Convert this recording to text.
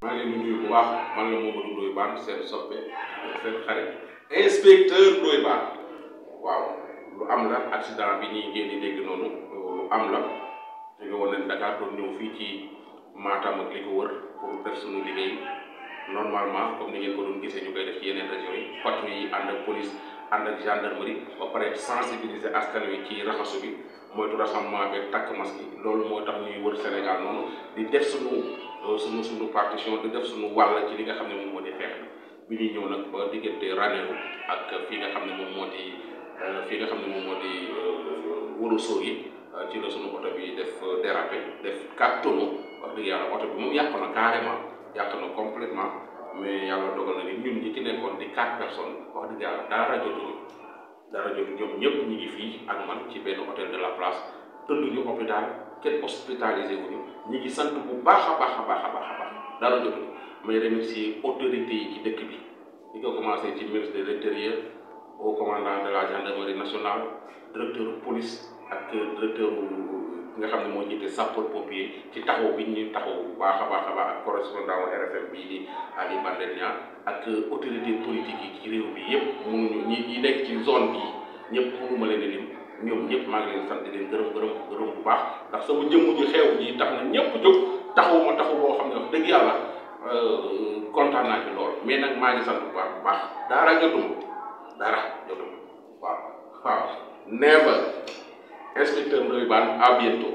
maa ngi leen di nuyu bu baax man la Mamadou Ndoye Bane seen soppe seen xarit inspecteur Ndoye Bane waaw lu am la accident bi ñuy ngeen di dégg noonu lu am la jóge woon nañ Dakar doon ñëw fii ci Matam ak li ko wër pour def suñu liggéey normalement comme ni ngeen ko doon gisee ñu koy def ci yeneen régions yi patrouille yi ànd ak police ànd ak gendarmerie ba pare sensibiliser askan wi ci raxasu bi moytu rassemblement bi takk masque yi loolu moo tax ñuy wër Sénégal noonu di def suñu partition di def suñu wàll ci li nga xam ne moom moo di xeex bi ñuy ñëw nag ba diggante Ranérou ak fii nga xam ne moom moo di Ouro Sogui ci la suñu oto bi def dérapé def 4 tonneaux wax dëgg yàlla oto bi moom yàq na carrément yàq na complètement mais yàlla dogal na ni ñun ñi ci nekkoon di 4 personnes wax dëgg yàlla dara jotu ñoom ñëpp ñi ngi fii ak man ci benn hôtel de la place tëdduñu hôpital kenn hospitalisé wuñu ñi ngi sant bu baax a baax dara jotuñu may remercier autorités yi ci dëkk bi di ko commencé ci ministre de l'intérieur au commandant de la gendarmerie nationale directeur police ak directeur nga xam ne moo jiite sapeur pompier ci taxaw bi ñu taxaw bu baax a baax ak correspondant RFM bii di Ali Bandel Niang ak autorité politique yi ci réew bi yëpp mënuñu ñi nekk ci zone bi ñëpp mënuma leen a lim ñoom ñëpp maa ngi leen sant di leen gërëm bu baax ndax sama jëmm ji xew ji tax na ñëpp jóg taxaw boo xam ne wax dëgg yàlla kontaan naa ci lool mais nag maa ngi sant bu baax dara jotuma waaw never inspecteur Ndoye Bane à bientôt.